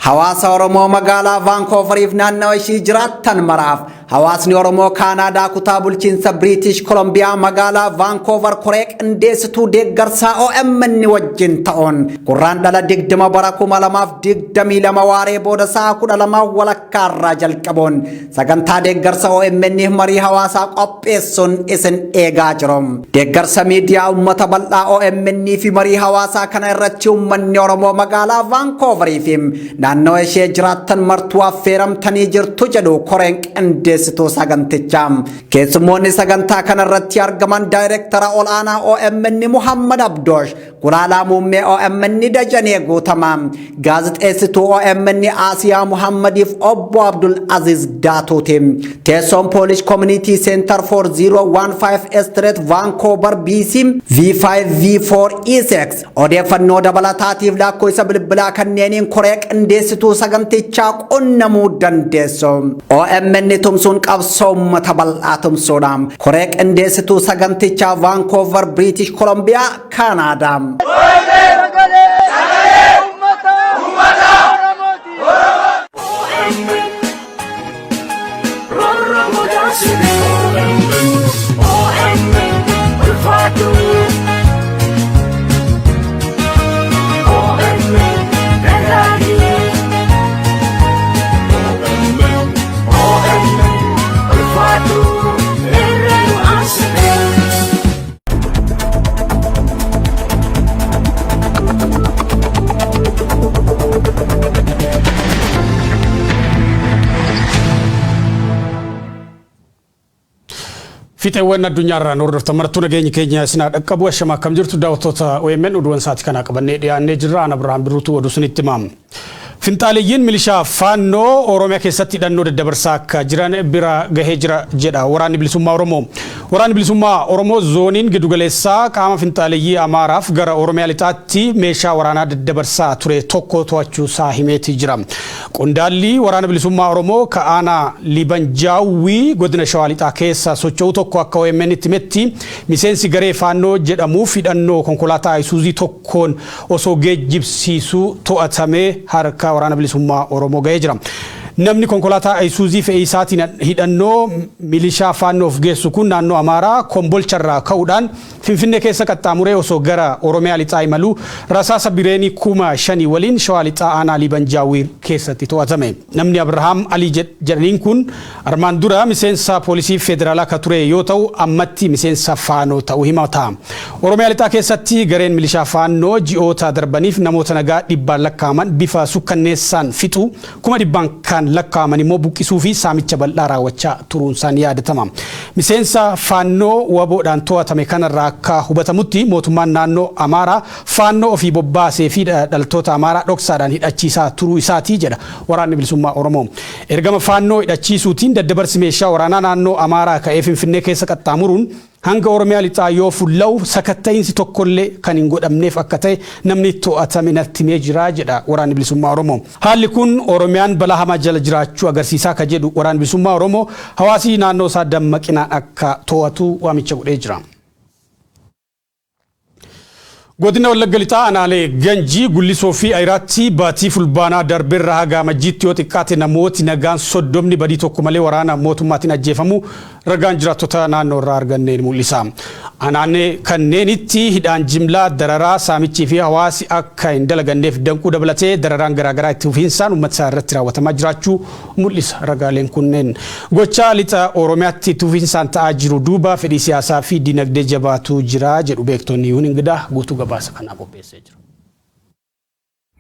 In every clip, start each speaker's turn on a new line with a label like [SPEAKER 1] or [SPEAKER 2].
[SPEAKER 1] Hawaasa Oromoo magaalaa Vaankoovariif naannawa ishii jiraattan maraaf, hawaasni Oromoo Kaanaadaa kutaa bulchiinsa Biriitish Kolombiyaa magaalaa Vaankoovar koree qindeessituu deeggarsaa OMN wajjin ta'uun Gurraandhala 20 bara 2022 waaree booda sa'a 12 walakkaa irraa jalqabuun sagantaa deeggarsa OMN marii hawaasaa qopheessuun isin eegaa jiru. Deeggarsa miidiyaa uummata bal'aa OMN fi marii hawaasaa kana irratti uummanni Oromoo magaalaa Vaankoovarii fi naannoo ishee jiraattan martuu affeeramtanii jirtu jedhu koreen qindeessituu sagantichaa. Keessummoonni sagantaa kana irratti argaman daayireektara ol'aanaa OMN Muhammad Abdoosh, Gulaalaa muummee OMN Dajanee Guutamaa, gaazexeessituu OMN Aasiyaa Muhammadiif obbo Abdul Aziz Daatuuti. Teessoon Polish Community Center 4015 Street, Vancouver, BC V5V4 E6. Odeeffannoo dabalataatiif lakkoofsa bilbilaa kanneeniin koree qindeessituu sagantichaa qunnamuu dandeessu. OMN tumsuun qabsoo uummata bal'aa tumsuudha. Koree qindeessituu sagantichaa, Vancouver, British Columbia, Canada.
[SPEAKER 2] Sagalee uummata Oromooti.
[SPEAKER 3] Roorroo mudaasine OMN ulfaatu, OMN dagaagi, OMN OMN ulfaatu irra nu aansite.
[SPEAKER 4] Fiixeewwan addunyaarraan hordoftan martuu, nageenyi keenya isinaa dhaqqabu. Ashama, akkam jirtu daawwattoota OMN? Oduuwwan sa'aatii kanaa qabannee dhiyaannee jirra. Ana Birhaan Birruutu oduu isinitti hima. Finxaaliyyiin milishaa Faannoo Oromiyaa keessatti hidhannoo daddabarsaa akka jiran bira gahee jira jedha Waraanni Bilisummaa Oromoo. Waraanni Bilisummaa Oromoo zooniin giddugaleessaa qaama finxaaliyyii Amaaraaf gara Oromiyaa lixaatti meeshaa waraanaa daddabarsaa ture tokko to'achuu isaa himeeti jira. Qondaalli Waraana Bilisummaa Oromoo ka'aanaa Libanjaawwii godina Shawaa Lixaa keessa socho'u tokko akka OMN itti himetti, miseensi garee Faannoo jedhamuuf hidhannoo konkolaataa Isuuzii tokkoon osoo geejjibsiisuu to'atamee harka Waraana Bilisummaa Oromoo gahee jira. Namni konkolaataa Isuuzii fe'iisaatiin hidhannoo milishaa Faannoof geessu kun naannoo Amaaraa Kombolcharraa ka'uudhaan Finfinnee keessa qaxxaamuree osoo gara Oromiyaa lixaa imaluu rasaasa bireenii 5,000 waliin Shawaa Lixaa aanaa Liibanjaawwii keessatti to'atame. Namni Abrahaam Alii jedhaniin kun armaan dura miseensa poolisii federaalaa ka ture yoo ta'u, ammatti miseensa Faanoo ta'uu himata. Oromiyaa lixaa keessatti gareen milishaa Faannoo ji'oota darbaniif namoota nagaa dhibbaan lakkaa'aman bifa sukkanneessaan fixuu, kuma dhibbaan kan lakkaa'aman immoo buqqisuu fi saamicha bal'aa raawwachaa turuunsaa ni yaadatama. Miseensa Faannoo WBOdhaan to'atame kanarraa akka hubatamutti, mootummaan naannoo Amaaraa Faannoo ofii bobbaasee fi dhaltoota Amaaraa dhoksaadhaan hidhachiisaa turuu isaati jedha Waraanni Bilisummaa Oromoo. Ergama Faannoo hidhachiisuutiin daddabarsi meeshaa waraanaa naannoo Amaaraa ka'ee Finfinnee keessa qaxxaamuruun hanga Oromiyaa lixaa yoo fulla'u sakatta'iinsi tokkollee kan hin godhamneef akka ta'e namni to'atame natti himee jira jedha Waraanni Bilisummaa Oromoo. Haalli kun Oromiyaan balaa hamaa jala jiraachuu agarsiisaa ka jedhu Waraanni Bilisummaa Oromoo, hawaasi naannoo isaa dammaqinaan akka to'atu waamicha godhee jira. Godina Wallagga Lixaa aanaalee Ganjii, Gullisoo fi Ayiraatti baatii Fulbaanaa darbeerra haga Amajjiitti yoo xiqqaate namooti nagaan 30 badii tokko malee waraana mootummaatiin ajjeefamuu ragaan jiraattota naannoo irraa arganne ni mul'isa. Aanaalee kanneenitti hidhaan jimlaa, dararaa, saamichii fi hawaasi akka hin dalaganneef danquu dabalatee dararaan garaagaraa itti fufiinsaan uummata irratti raawwatamaa jiraachuu mul'isa ragaaleen kunneen. Gochaa lixa Oromiyaatti itti fufiinsaan ta'aa jiru duuba fedhii siyaasaa fi dinagdee jabaatu jira jedhu beektonni. Yuun Ingidaa guutuu gabaasa kanaa qopheessee jira.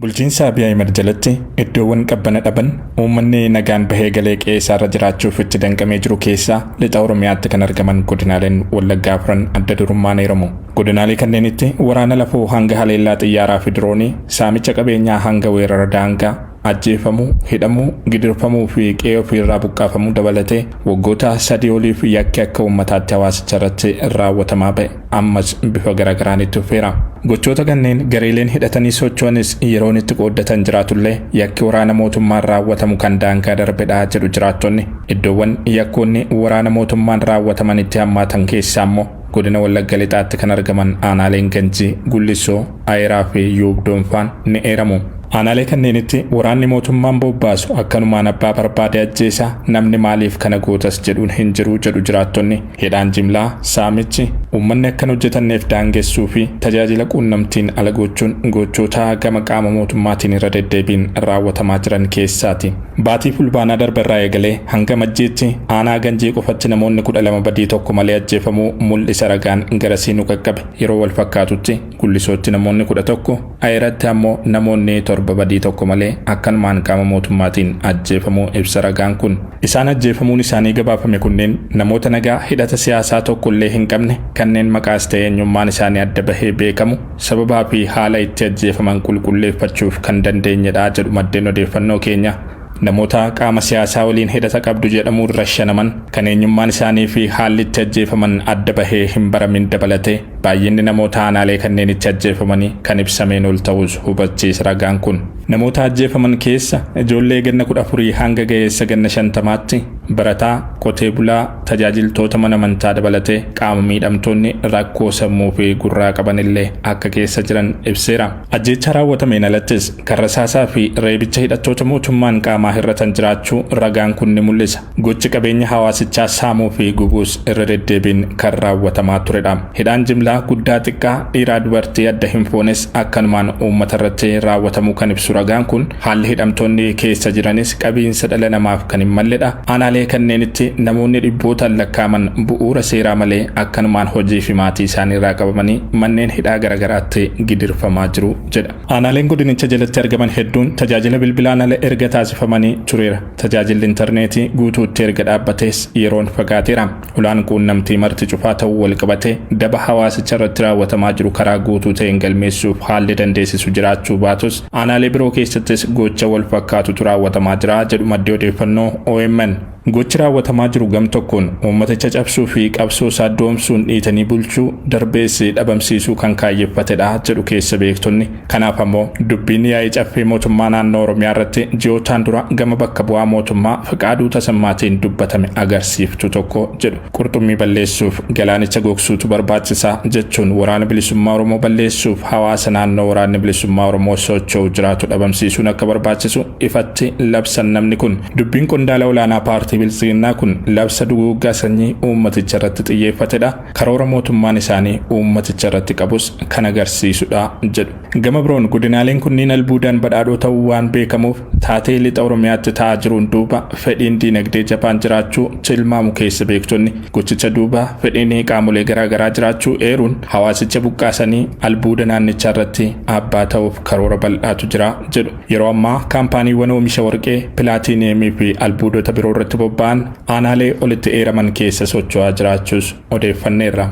[SPEAKER 5] Bulchiinsa Abiy Ahimad jalatti iddoowwan qabbana dhaban, uummanni nagaan bahee galee qe'ee isaarra jiraachuuf itti danqamee jiru keessaa lixa Oromiyaatti kan argaman godinaaleen Wallaggaa afran adda durummaan eeramu. Godinaalee kanneenitti waraana lafoo hanga haleellaa xiyyaaraa fi diroonii, saamicha qabeenyaa hanga weerara daangaa, ajjeefamuu, hidhamuu, gidirfamuu fi qe'ee ofiirraa buqqaafamuu dabalatee waggoota 3 oliif yakki akka uummataatti hawaasicha irratti raawwatamaa ba'e ammas bifa garaagaraan itti fufeera. Gochoota kanneen gareeleen hidhatanii socho'anis yeroon itti qooddatan jiraatullee, yakki waraana mootummaan raawwatamu kan daangaa darbedha jedhu jiraattonni. Iddoowwan yakkoonni waraana mootummaan raawwataman itti hammaatan keessaa immoo godina Wallagga Lixaatti kan argaman aanaaleen Ganjii, Gullisoo, Ayiraa fi Yuubdoonfaan ni eeramu. Aanaalee kanneenitti waraanni mootummaan bobbaasu akkanumaan abbaa barbaade ajjeesa, namni maaliif kana gootas jedhuun hin jiru jedhu jiraattonni. Hidhaan jimlaa, saamichi, uummanni akka hin hojjetanneef daangessuu fi tajaajila quunnamtiin ala gochuun gochoota gama qaama mootummaatiin irra deddeebiin raawwatamaa jiran keessaati. Baatii Fulbaanaa darbe irraa eegalee hanga Amajjiitti aanaa Ganjii qofatti namoonni 12 badii tokko malee ajjeefamuu mul'isa ragaan garasii nu qaqqabe. Yeroo wal fakkaatutti Gullisootti namoonni 11, Ayiratti ammoo namoonni 7 badii tokko malee akkanumaan qaama mootummaatiin ajjeefamuu ibsa ragaan kun. Isaan ajjeefamuun isaanii gabaafame kunneen namoota nagaa hidhata siyaasaa tokkollee hin qabne kanneen maqaas ta'e eenyummaan isaanii adda bahee beekamu sababaa fi haala itti ajjeefaman qulqulleeffachuuf kan dandeenyedha jedhu maddeen odeeffannoo keenya. Namoota qaama siyaasaa waliin hidhata qabdu jedhamuun rashanaman, kan eenyummaan isaanii fi haalli itti ajjeefaman adda bahee hin baramin dabalatee baay'inni namoota aanaalee kanneenitti ajjeefamanii kan ibsameen ol ta'uus hubachiisa ragaan kun. Namoota ajjeefaman keessa ijoollee ganna 14 hanga ga'eessa ganna 50tti, barataa, qotee bulaa, tajaajiltoota mana amantaa dabalatee qaama miidhamtoonni rakkoo sammuu fi gurraa qaban illee akka keessa jiran ibseera. Ajjeechaa raawwatameen alattis kan rasaasaa fi reebicha hidhattoota mootummaan qaamaa hir'atan jiraachuu ragaan kun ni mul'isa. Gochi qabeenya hawaasichaa saamuu fi gubuus irra deddeebiin kan raawwatamaa turedha. Hidhaan jimlaa guddaa xiqqaa, dhiiraa dubartii adda hin foones akkanumaan uummata irratti raawwatamuu kan ibsu ragaan kun, haalli hidhamtoonni keessa jiranis qabiinsa dhala namaaf kan hin malledha. Aanaalee kanneenitti namoonni dhibbootaan lakkaa'aman bu'uura seeraa malee akkanumaan hojii fi maatii isaanii irraa qabamanii manneen hidhaa garagaraatti gidirfamaa jiru jedha. Aanaaleen godinicha jalatti argaman hedduun tajaajila bilbilaan ala erga taasifamanii tureera. Tajaajilli intarneetii guutuutti erga dhaabbatees yeroon fagaateera. Ulaan quunnamtii marti cufaa ta'uu walqabatee daba hawaasicha irratti raawwatamaa jiru karaa guutuu ta'een galmeessuuf haalli dandeessisu jiraachuu baatus aanaalee biroo keessattis gocha walfakkaatutu raawwatamaa jira jedhu maddi odeeffannoo omn. Gochi raawwatamaa jiru gam tokkoon uummaticha cabsuu fi qabsoo isaa doomsuun dhiitanii bulchuu, darbees dhabamsiisuu kan kaayyeffatedha jedhu keessa beektonni. Kanaaf ammoo dubbiin yaa'ii Caffee Mootummaa Naannoo Oromiyaa irratti ji'ootaan dura gama bakka bu'aa mootummaa Fiqaaduu Tasammaatiin dubbatame agarsiiftuu tokko jedhu. Qurxummii balleessuuf galaanicha gogsuutu barbaachisa jechuun Waraana Bilisummaa Oromoo balleessuuf hawaasa naannoo Waraanni Bilisummaa Oromoo socho'u jiraatu dhabamsiisuun akka barbaachisu ifatti labsan namni kun. Dubbiin qondaala olaanaa paartii Biltsiginnaa kun labsa duguuggaa sanyii uummaticha irratti xiyyeeffatedha. Karoora mootummaan isaanii uummaticha irratti qabus kan agarsiisudha jedhu. Gama biroon godinaaleen kunniin albuudaan badhaadhoo ta'uu waan beekamuuf taatee lixa Oromiyaatti ta'aa jiruun duuba fedhiin diinagdee jabaan jiraachuu tilmaamu keessa beektonni. Gochicha duuba fedhiin qaamolee garaa garaa jiraachuu eeruun hawaasicha buqqaasanii albuuda naannichaa irratti abbaa ta'uuf karoora bal'aatu jira jedhu. Yeroo ammaa kaampaaniiwwan oomisha warqee, pilaatiiniyeemii fi albuudota biroo irratti bobba'an aanaalee olitti eeraman keessa socho'aa jiraachuus odeeffanneerra.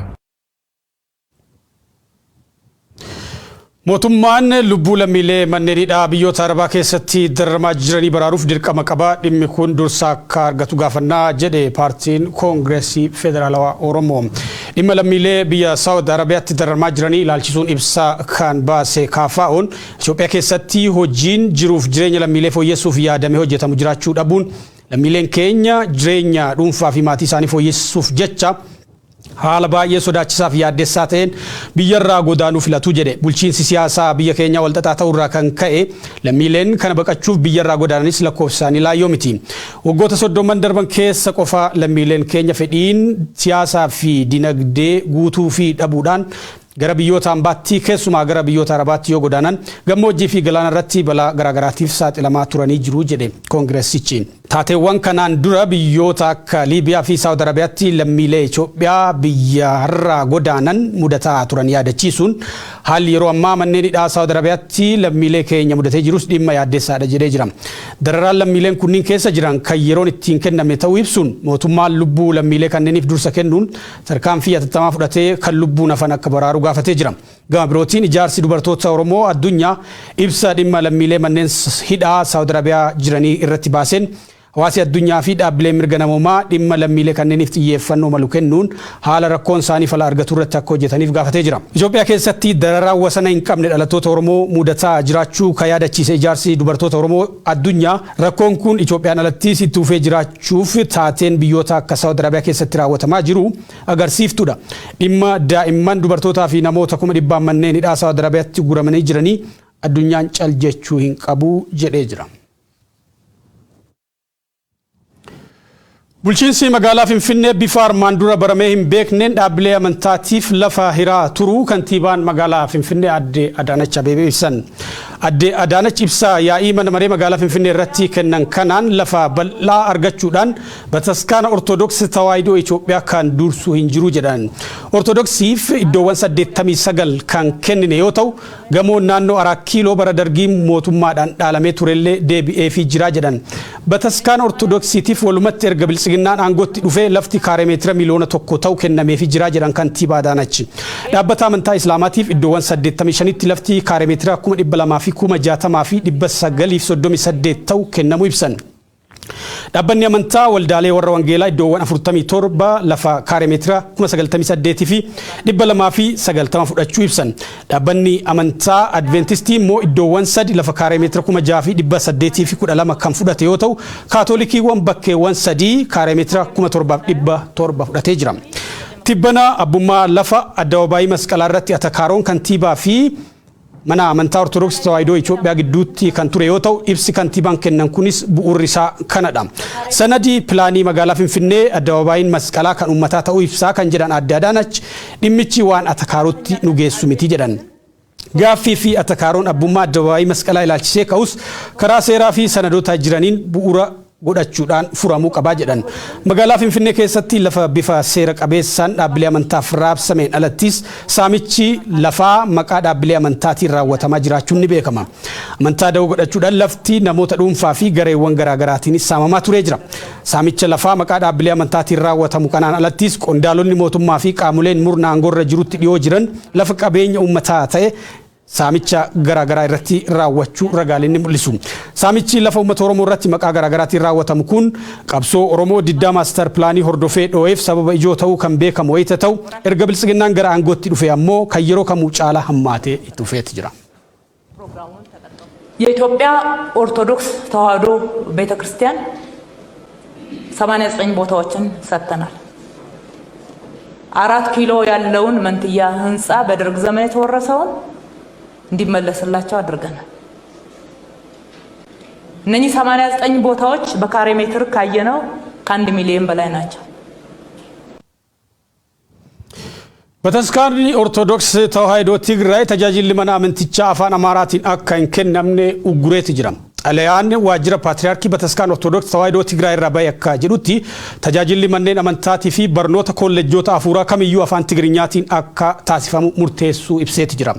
[SPEAKER 4] Mootummaan lubbuu lammiilee manneen hidhaa biyyoota Arabaa keessatti dararamaa jiranii baraaruuf dirqama qaba. Dhimmi kun dursa akka argatu gaafannaa jedhe paartiin Koongireesii Federaalawaa Oromoo. Dhimma lammiilee biyya Saawud Arabiyaatti dararamaa jiranii ilaalchisuun ibsa kan baase KFO'n Itoophiyaa keessatti hojiin jiruuf jireenya lammiilee fooyyessuuf yaadamee hojjetamu jiraachuu dhabuun lammiileen keenya jireenya dhuunfaa fi maatii isaanii fooyyessuuf jecha haala baay'ee sodaachisaa fi yaaddessaa ta'een biyyarraa godaanuu filatu jedhe. Bulchiinsi siyaasaa biyya keenyaa walxaxaa ta'uurraa kan ka'e lammiileen kana baqachuuf biyyarraa godaananis lakkoofsi isaanii laayyoo miti. Waggoota soddomman darban keessa qofa lammiileen keenya fedhiin siyaasaa fi dinagdee guutuufii dhabuudhaan gara biyyoota ambaatti keessumaa gara biyyoota Arabaatti yoo godaanan gammoojjii fi galaana irratti balaa garaagaraatiif saaxilamaa turanii jiru jedhe koongiressichi. Taateewwan kanaan dura biyyoota akka Liibiyaa fi Saawud Arabiyaatti lammiilee Itoophiyaa biyyarraa godaanan mudataa turan yaadachiisuun haalli yeroo ammaa manneen hidhaa Saawud Arabiyaatti lammiilee keenya mudatee jirus dhimma yaaddessaadha jedhee jira. Dararaan lammiileen kunniin keessa jiran kan yeroon itti hin kennamne ta'uu ibsuun mootummaan lubbuu lammiilee kanneeniif dursa kennuun tarkaanfii hatattamaa fudhatee kan lubbuun hafan akka baraaru gaafatee jira. Gama birootiin Ijaarsi Dubartoota Oromoo Addunyaa ibsa dhimma lammiilee manneen hidhaa Saawud Arabiyaa jiranii irratti baaseen hawaasi addunyaa fi dhaabbileen mirga namoomaa dhimma lammiilee kanneeniif xiyyeeffannoo malu kennuun haala rakkoon isaanii fala argatu irratti akka hojjetaniif gaafatee jira. Itoophiyaa keessatti dararaa wasana hin qabne dhalattoota Oromoo mudataa jiraachuu ka yaadachiise Ijaarsi Dubartoota Oromoo Addunyaa rakkoon kun Itoophiyaan alattis itti fufee jiraachuuf taateen biyyoota akka Saawud Arabiyaa keessatti raawwatamaa jiru agarsiiftuudha. Dhimma daa'imman, dubartootaa fi namoota 400,000 manneen hidhaa Saawud Arabiyaatti uguramanii jiranii Addunyaan cal jechuu hin qabu jedhee jira. Bulchiinsi magaalaa Finfinnee bifa armaan dura baramee hin beekneen dhaabbilee amantaatiif lafa hiraa turuu kantiibaan magaalaa Finfinnee Aadde Adaanach Abeebee ibsan. Aadde Adaanach ibsa yaa'ii mana maree magaalaa Finfinnee irratti kennan kanaan lafa bal'aa argachuudhaan bataskaana Ortodoksii Tawaahidoo Itoophiyaa kan dursu hin jiru jedhan. Ortodoksiif iddoowwan 89 kan kennine yoo ta'u, gamoon naannoo Araa Kiiloo bara Dargii mootummaadhaan dhaalamee turellee deebi'eefii jira jedhan. Bataskaana Ortodoksiitiif walumatti erga Biltsiginnaan aangootti dhufee lafti kaaree meetira 1 miliyoona ta'u kennameefii jira jedhan kantiibaa Adaanach. Dhaabbata amantaa Islaamaatiif iddoowwan 85tti lafti kaaree meetira 260,938 ta'u kennamuu ibsan. Dhaabbanni amantaa waldaalee warra Wangeelaa iddoowwan 47 lafa kaaree meetira 98,290 fudhachuu ibsan. Dhaabbanni amantaa Adventistii immoo iddoowwan sadi lafa kaaree meetira 6,812 kan fudhate yoo ta'u, Kaatolikiiwwan bakkeewwan sadii kaaree meetira 7,700 fudhatee jira. Tibbana abbummaa lafa addababaayii Masqalaa irratti atakaaroon kantiibaa fi mana amantaa Ortodoksii Tawaahidoo Itoophiyaa gidduutti kan ture yoo ta'u, ibsi kantiibaan kennan kunis bu'uurri isaa kanadha. Sanadii pilaanii magaalaa Finfinnee addababaayiin Masqalaa kan uummataa ta'uu ibsaa kan jedhan Aadde Adaanach, dhimmichi waan atakaarotti nu geessu miti jedhan. Gaaffii fi atakaaroon abbummaa addababaayii Masqalaa ilaalchisee ka'us karaa seeraa fi sanadoota jiraniin bu'uura godhachuudhaan furamuu qabaa jedhan. Magaalaa Finfinnee keessatti lafa bifa seera qabeessaan dhaabbilee amantaaf raabsameen alattis saamichi lafaa maqaa dhaabbilee amantaatiin raawwatamaa jiraachuun ni beekama. Amantaa da'oo godhachuudhaan lafti namoota dhuunfaa fi gareewwan garaagaraatiinis saamamaa turee jira. Saamicha lafaa maqaa dhaabbilee amantaatiin raawwatamu kanaan alattis qondaalonni mootummaa fi qaamoleen murna aangoorra jirutti dhiyoo jiran lafa qabeenya uummataa ta'e saamicha garaagaraa irratti raawwachuu ragaaleen ni mul'isu. Saamichi lafa uummata Oromoo irratti maqaa garaagaraatiin raawwatamu kun qabsoo Oromoo diddaa maastar pilaanii hordofee dhoo'eef sababa ijoo ta'uu kan beekamu wayita ta'u, erga Biltsiginnaan gara aangootti dhufe ammoo kan yeroo kamuu caalaa hammaatee itti fufeeti jira.
[SPEAKER 6] የኢትዮጵያ ኦርቶዶክስ ተዋሕዶ ቤተ ክርስቲያን 89 ቦታዎችን ሰጥተናል። አራት ኪሎ ያለውን መንትያ ህንፃ በደርግ ዘመን የተወረሰውን እንዲመለስላቸው አድርገናል። እነኚህ 89 ቦታዎች በካሬ ሜትር ካየነው ከ1 ሚሊዮን በላይ ናቸው።
[SPEAKER 4] Bataskaanni Ortodoksii Tawaahidoo Tigraay tajaajilli mana amantichaa afaan Amaaraatiin akka hin kennamne uggureeti jira. Xalayaan waajjira Paatriyaarkii Bataskaan Ortodoksii Tawaahidoo Tigraay irraa bahe akka jedhutti, tajaajilli manneen amantaatii fi barnoota kolleejjota hafuuraa kamiyyuu afaan Tigrinyaatiin akka taasifamu murteessuu ibseeti jira.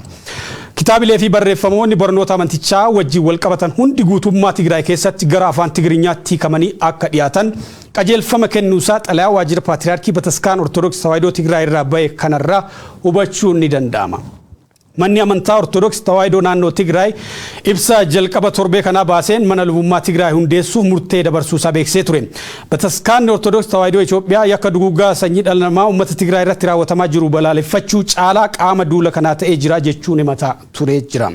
[SPEAKER 4] Kitaabilee fi barreeffamoonni barnoota amantichaa wajjin wal qabatan hundi guutummaa Tigraay keessatti gara afaan Tigrinyaatti hiikamanii akka dhiyaatan qajeelfama kennuusaa xalayaa waajjira Paatriyaarkii Bataskaan Ortodoksii Tawaahidoo Tigraay irraa bahe kanarraa hubachuun ni danda'ama. Manni amantaa Ortodoksii Tawaahidoo naannoo Tigraay ibsa jalqaba torbee kanaa baaseen mana lubummaa Tigraay hundeessuuf murtee dabarsuusaa beeksisee ture. Bataskaanni Ortodoksii Tawaahidoo Itoophiyaa yakka duguuggaa sanyii dhala namaa uummata Tigraay irratti raawwatamaa jiru balaaleffachuu caalaa qaama duula kanaa ta'ee jira jechuun himataa turee jira.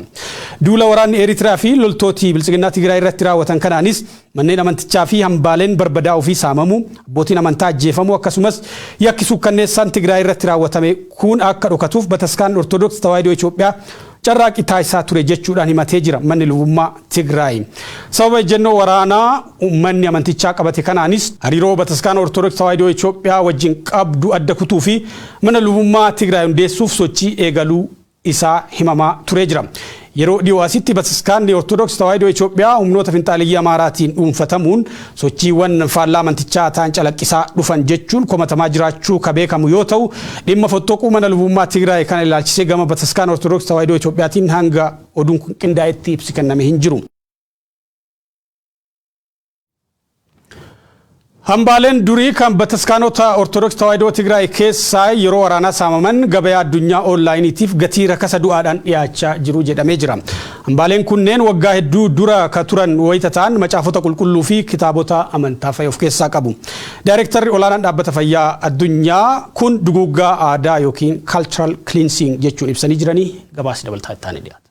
[SPEAKER 4] Duula waraanni Eritiriyaa fi loltooti Biltsiginnaa Tigraay irratti raawwatan kanaanis manneen amantichaa fi hambaaleen barbadaa'uu fi saamamuu, abbootiin amantaa ajjeefamuu, akkasumas yakki suukkanneessaan Tigraay irratti raawwatame kun akka dhokatuuf Bataskaan Ortodoksii Tawaahidoo Itoophiyaa carraaqqii taasisaa ture jechuudhaan himatee jira manni lubummaa Tigraay. Sababa ejjennoo waraanaa uummanni amantichaa qabate kanaanis hariiroo Bataskaana Ortodoksii Tawaahidoo Itoophiyaa wajjin qabdu adda kutuu fi mana lubummaa Tigraay hundeessuuf sochii eegaluu isaa himamaa turee jira. Yeroo dhiyoo asitti Bataskaanni Ortodoksii Tawaahidoo Itoophiyaa humnoota finxaaleyyii Amaaraatiin dhuunfatamuun sochiiwwan faallaa amantichaa ta'an calaqqisaa dhufan jechuun komatamaa jiraachuu ka beekamu yoo ta'u, dhimma fottoquu mana lubummaa Tigraay kana ilaalchisee gama Bataskaana Ortodoksii Tawaahidoo Itoophiyaatiin hanga oduun kun qindaa'etti ibsi kenname hin jiru. Hambaaleen durii kan bataskaanota Ortodoksii Tawaahidoo Tigraay keessaa yeroo waraanaa saamaman gabayaa addunyaa onlaayiniitiif gatii rakasa du'aadhaan dhiyaachaa jiru jedhamee jira. Hambaaleen kunneen waggaa hedduu dura ka turan wayita ta'an, macaafota qulqulluu fi kitaabota amantaa fa'i of keessaa qabu. Daayirektarri olaanaan dhaabbata fayyaa addunyaa kun duguuggaa aadaa yookiin cultural cleansing jechuun ibsanii jiranii gabaasni dabalataa itti aanee dhiyaata.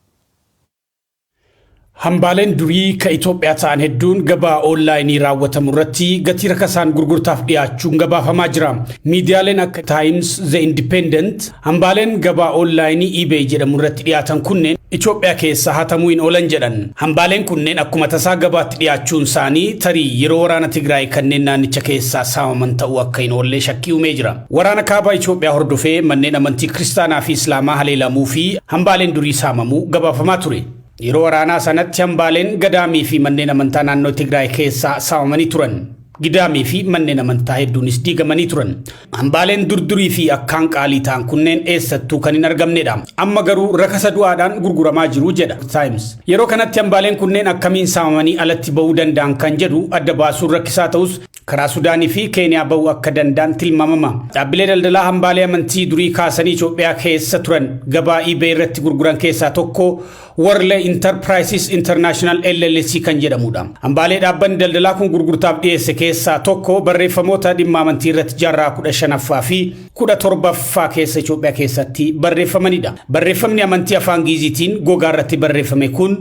[SPEAKER 4] Hambaaleen durii ka Itoophiyaa ta'an hedduun gabaa oonlaayinii raawwatamu irratti gatii rakasaan gurgurtaaf dhiyaachuun gabaafamaa jira. Miidiyaaleen akka Times, The Independent hambaaleen gabaa oonlaayinii eBay jedhamu irratti dhiyaatan kunneen Itoophiyaa keessa hatamuu hin oolan jedhan. Hambaaleen kunneen akkuma tasaa gabaatti dhiyaachuun isaanii tarii yeroo waraana Tigraay kanneen naannicha keessaa saamaman ta'uu akka hin oollee shakkii uumee jira. Waraana kaabaa Itoophiyaa hordofee manneen amantii Kiristaanaa fi Islaamaa haleelamuu fi hambaaleen durii saamamuu gabaafamaa ture. Yeroo waraanaa sanatti hambaaleen gadaamii fi manneen amantaa naannoo Tigraay keessaa saamamanii turan. Gidaamii fi manneen amantaa hedduunis diigamanii turan. Hambaaleen durdurii fi akkaan qaalii ta'an kunneen eessattuu kan hin argamnedha. Amma garuu rakasa du'aadhaan gurguramaa jiru jedha Times. Yeroo kanatti hambaaleen kunneen akkamiin saamamanii alatti ba'uu danda'an kan jedhu adda baasuun rakkisaa ta'us karaa Sudaanii fi Keeniyaa ba'uu akka danda'an tilmaamama. Dhaabbilee daldalaa hambaalee amantii durii kaasanii Itoophiyaa keessa turan gabaa eBay irratti gurguran keessaa tokko Worley Enterprises International LLC kan jedhamudha. Hambaalee dhaabbanni daldalaa kun gurgurtaaf dhiyeesse keessaa tokko barreeffamoota dhimma amantii irratti jaarraa 15ffaa fi 17ffaa keessa Itoophiyaa keessatti barreeffamanidha. Barreeffamni amantii afaan Giiziitiin gogaa irratti barreeffame kun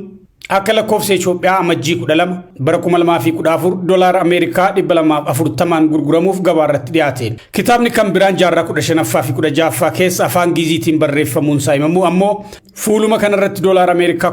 [SPEAKER 4] akka lakkoofsa Itoophiyaa Amajjii 12 bara 2014 dolaara Ameerikaa 240n gurguramuuf gabaa irratti dhiyaate. Kitaabni kan biraan jaarraa 15ffaa fi 16ffaa keessa afaan Giiziitiin barreeffamuun isaa himamu ammoo fuuluma kanarratti dolaara Ameerikaa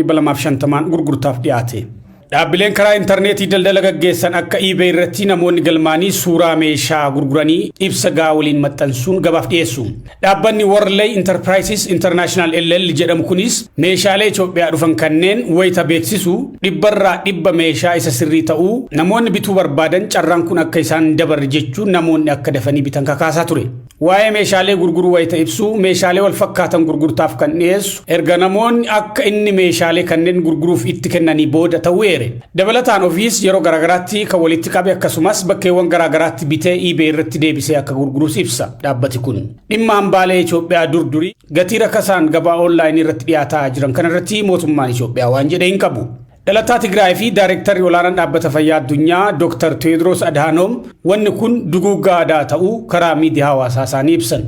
[SPEAKER 4] 1250n gurgurtaaf dhiyaate. Dhaabbileen karaa intarneetii daldala gaggeessan akka eBay irratti namoonni galmaanii suuraa meeshaa gurguranii ibsa gahaa waliin maxxansuun gabaaf dhiyeessu. Dhaabbanni Worley Enterprises International LL jedhamu kunis meeshaalee Itoophiyaa dhufan kanneen wayita beeksisu dhibbarraa dhibba meeshaa isa sirrii ta'uu namoonni bituu barbaadan carraan kun akka isaan dabarre jechuun namoonni akka dafanii bitan kakaasaa ture. Waa'ee meeshaalee gurguruu wayita ibsu meeshaalee wal fakkaatan gurgurtaaf kan dhiyeessu erga namoonni akka inni meeshaalee kanneen gurguruuf itti kennanii booda ta'uu eere. Dabalataan ofiis yeroo garaagaraatti kan walitti qabe akkasumas bakkeewwan garaagaraatti bitee eBay irratti deebisee akka gurgurus ibsa dhaabbati kun. Dhimma hambaalee Itoophiyaa durdurii gatii rakasaan gabaa oonlaayinii irratti dhiyaataa jiran kanarratti mootummaan Itoophiyaa waan jedhe hin qabu. Dhalataa Tigraay fi Daayirektarri olaanaan dhaabbata fayyaa addunyaa Dr. Teedros Adhaanoom wanni kun duguuggaa aadaa ta'uu karaa miidiyaa hawaasaa isaanii ibsan.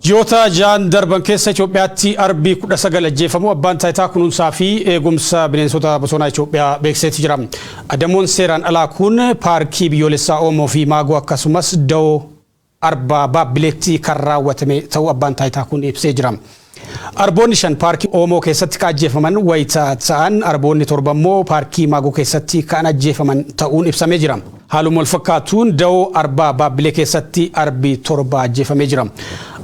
[SPEAKER 4] Ji'oota ja'an darban keessa Itoophiyaatti arbi 19 ajjeefamuu abbaan taayitaa kunuunsaa fi eegumsa bineensota bosonaa Itoophiyaa beeksiseeti jira. Adamoon seeraan alaa kun paarkii biyyoolessaa Oomoo fi Maagoo akkasumas dawoo Arbaa Baabbileetti kan raawwatame ta'uu abbaan taayitaa kun ibsee jira. Arboonni shan paarkii Oomoo keessatti ka ajjeefaman wayita ta'an arboonni torba immoo paarkii Maagoo keessatti kan ajjeefaman ta'uun ibsamee jira. Haaluma walfakkaatuun dawoo Arbaa Baabbilee keessatti arbi torba ajjeefamee jira.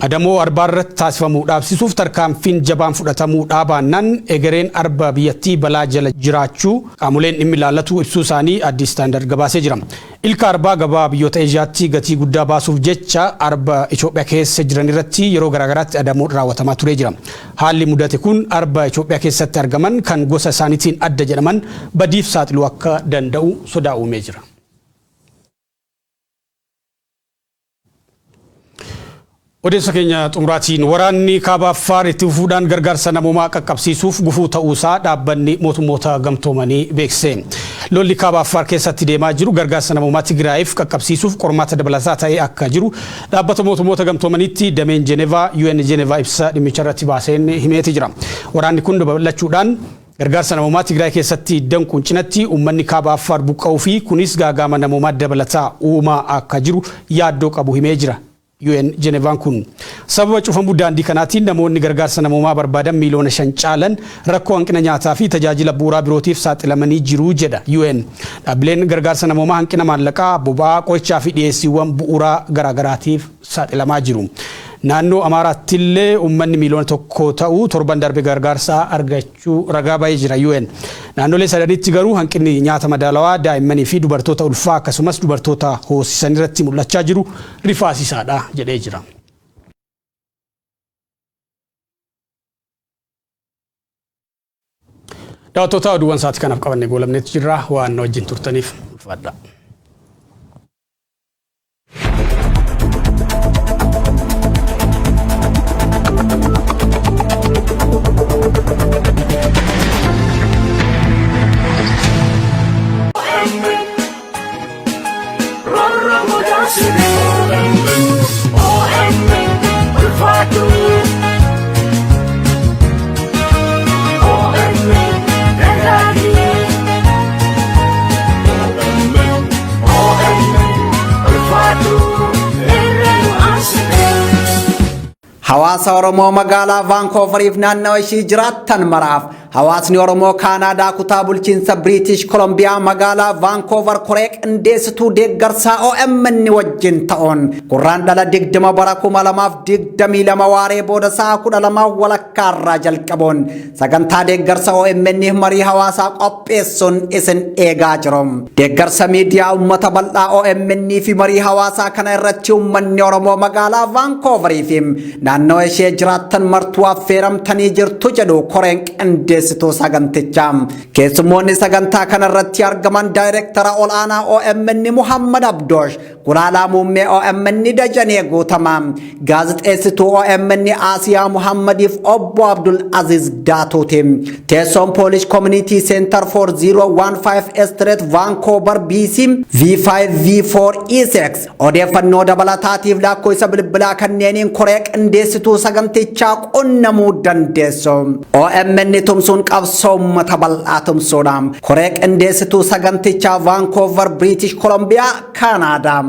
[SPEAKER 4] Adamoo arbaa irratti taasifamu dhaabsisuuf tarkaanfiin jabaan fudhatamuu dhaabaannaan egereen arba biyyattii balaa jala jiraachuu qaamoleen dhimmi ilaallatu ibsuu isaanii Addis Standard gabaasee jira. Ilka arbaa gabaa biyyoota Eeshiyaatti gatii guddaa baasuuf jecha arba Itoophiyaa keessa jiran irratti yeroo garaagaraatti adamoon raawwatamaa turee jira. Haalli mudate kun arba Itoophiyaa keessatti argaman kan gosa isaaniitiin adda jedhaman badiif saaxiluu akka danda'u sodaa uumee jira. Odeessa keenya xumuraatiin waraanni kaaba Affaar itti fufuudhaan gargaarsa namoomaa qaqqabsiisuuf gufuu ta'uusaa dhaabbanni mootummoota gamtoomanii beeksise. Lolli kaaba Affaar keessatti deemaa jiru gargaarsa namoomaa Tigraayiif qaqqabsiisuuf qormaata dabalataa ta'ee akka jiru dhaabbata mootummoota gamtoomaniitti dameen Jenevaa UN Geneva ibsa dhimmicha irratti baaseen himeeti jira. Waraanni kun babal'achuudhaan gargaarsa namoomaa Tigraay keessatti danquun cinatti uummanni kaaba Affaar buqqa'uu fi kunis gaaga'ama namoomaa dabalataa uumaa akka jiru yaaddoo qabu himee jira. UN Jenevaan kun sababa cufamuu daandii kanaatiin namoonni gargaarsa namoomaa barbaadan miiliyoona 5 caalan rakkoo hanqina nyaataa fi tajaajila bu'uuraa birootiif saaxilamanii jiru jedha UN. Dhaabbileen gargaarsa namoomaa hanqina maallaqaa, boba'aa, qorichaa fi dhiyeessiiwwan bu'uuraa garaagaraatiif saaxilamaa jiru. Naannoo Amaaraattillee uummanni miiliyoona tokko ta'u torban darbe gargaarsa argachuu ragaa ba'ee jira UN. Naannolee sadanitti garuu hanqinni nyaata madaalawaa daa'immanii fi dubartoota ulfaa akkasumas dubartoota hoosisan irratti mul'achaa jiru rifaasisaadha jedhee jira. Daawwattoota oduuwwan sa'aatii kanaaf qabanne goolabneetu jirra waan na wajjin turtaniif ulfaadha.
[SPEAKER 3] OMN, OMN, ulfaatu.
[SPEAKER 1] Hawaasa Oromoo magaalaa Vaankooveriif naannawa ishii jiraattan maraaf, hawaasni Oromoo Kaanaadaa kutaa bulchiinsa Biriitish Kolombiyaa magaalaa Vaankoover koree qindeessituu deeggarsaa OMN wajjin ta'uun Gurraandhala 20 bara 2022 waaree booda sa'a 12:30 irraa jalqabuun sagantaa deeggarsa OMN marii hawaasaa qopheessuun isin eegaa jiru. Deeggarsa miidiyaa uummata bal'aa OMN fi marii hawaasaa kana irratti uummanni Oromoo magaalaa Vaankooverii fi naannoo ishee jiraattan martuu affeeramtanii jirtu jedhu koreen qindeessituu sagantichaa. Keessummoonni sagantaa kana irratti argaman daayireektara ol'aanaa OMN Muhammad Abdoosh, gulaalaa muummee OMN Dajanee Guutamaa, gaazexeessituu OMN Asiyaa Muhammadiif obbo Abdul Aziz Daatuuti. Teessoon Polish Community Center, 4015 Street, Vancouver, BC V5 V4 E6. Odeeffannoo dabalataatiif lakkoofsa bilbilaa kanneeniin koree qindeessituu sagantichaa qunnamuu dandeessu. OMN tumsuun qabsoo uummata bal'aa tumsuudha. Koree qindeessituu sagantichaa, Vancouver, British Columbia, Canada.